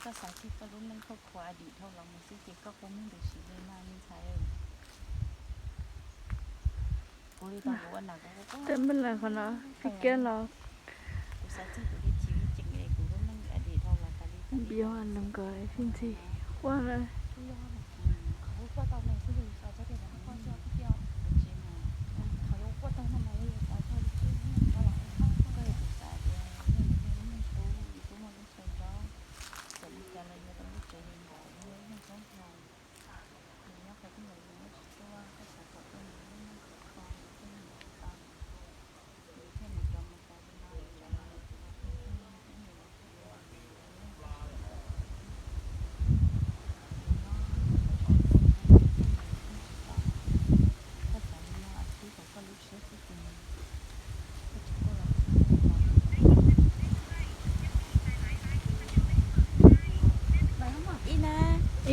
Koj xav txog koj lub neej koj khuav a dim dhau los mus xwb ces koj quaj muag ntws sim li no me ntxhais. Kuv li tau kuv ua nas kuv quaj. Tej me leej qhov no kib kiab los. Kuv xav txog kuv li chim li ceem es kuv lub neej a dim dhau los tas li tas li. Npiov los nkawd fij ntxi quaj na.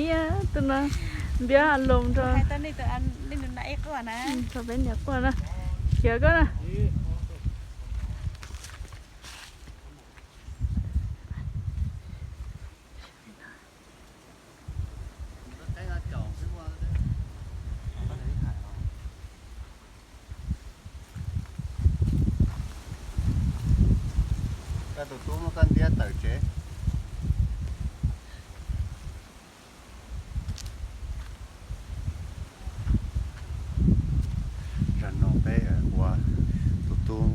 Ib, tus no npiav a loos rau peb niam quaj na. Khiav koj na. Koj tus tub muab koj ntiab tawm tsev. Zaum no peb ua tus tub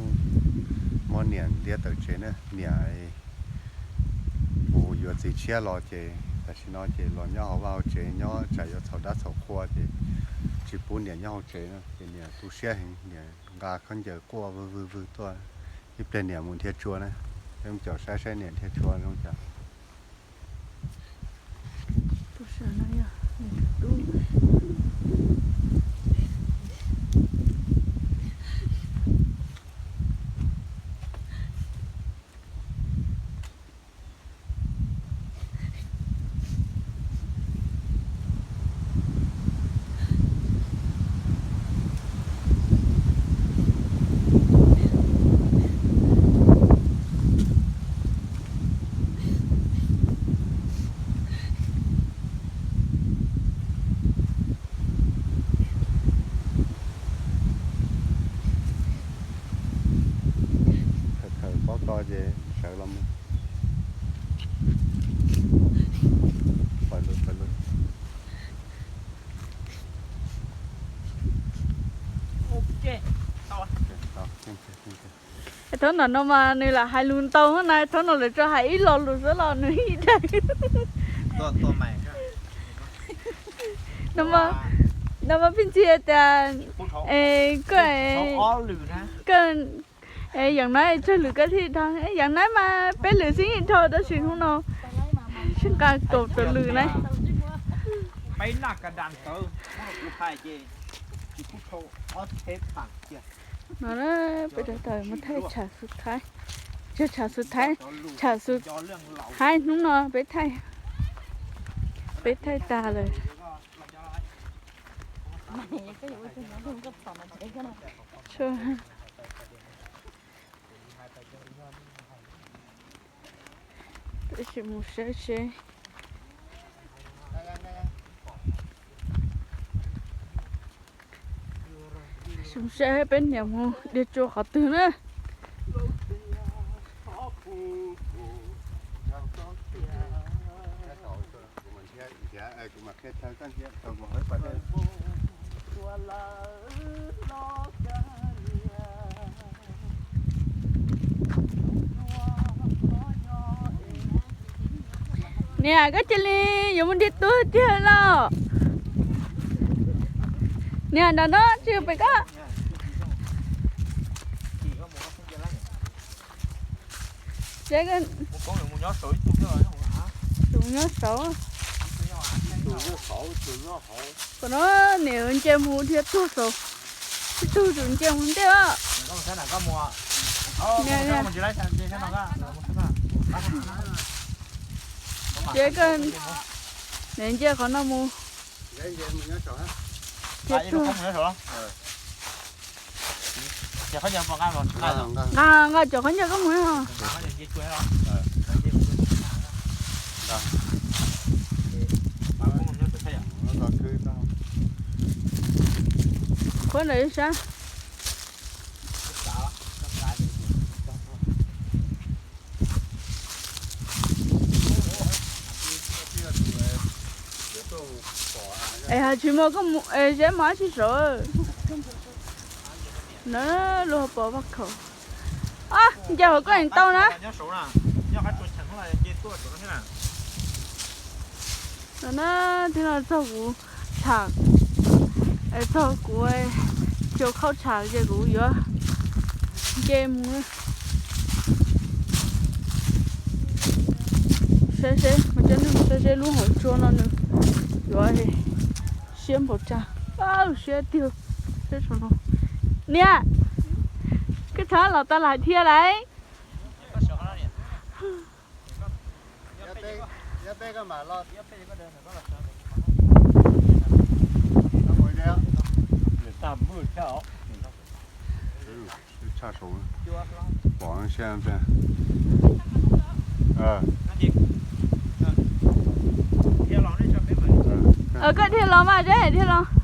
muab niam ntiab tawm tsev na, niam mus yuav txiv tshiab los ces tam sim no ces los nyob hauv vaj hauv tsev nyob tsam yuav txhaum dab txhaum qhua ces tsis pub niam nyob hauv tsev no ces niam tu siab heev, niam nqa khaub ncaws quaj vwg vwg vwg tuaj. Ib pliag niam mus dhia tsua na, peb mus caum saib saib niam dhia tsua zoo cas. Khaws khaws pob ko ces sawv los mus. Pais lawm, pais lawm. Thaum ntawm no mas nws lam hais lus ntau na, thaum no lawv tsuas hais ib lo lus xwb los nws ib daim. No mas Pij Ntxhi tias, koj, koj, yav nab tsawg lwm koj thiaj dhau? Yav nab mas peb lwm xwb yeej dhau tab sis hnub no sib nqa kaum tawm lwm na. No peb rov tawm mus thaij tshav xu thaib, tshav xu thaib, tshav xu thaib hnub no peb thaij, peb thaij tas lawm. Tab sis mus saib seb, mus saib peb niam mus dhia tsua qhov twg na. Niam, koj cia li yuav mus dhia tuag tiag los? Niam, nram no tsis pem koj. Tus nyob saud. Tus no niam nce mus dhia tuag saud, ib tug tus nce mus ntej os. Ces koj niam nce qhov no mus. Nqa, nqa cov khaub ncaws koj mus os. Qhuav ntawm ib sab. Es ho tsis muaj koj mus, Zeb mus dab tsi saud? Na, luag pom vaj khaum. Ncaws hauv koj yeej tau na. No na, twb no txog kuv tsham, txog kuv xyaw khaub tsham ces kuv yuav nce mus. Saib seb, mas cov neeg saib seb lub hauv tsua no nws yuav siab npaum cas. Siab tiag. Niam, koj tshav los tas lam dhia lawm. Koj dhia los mas, Zeb, dhia los.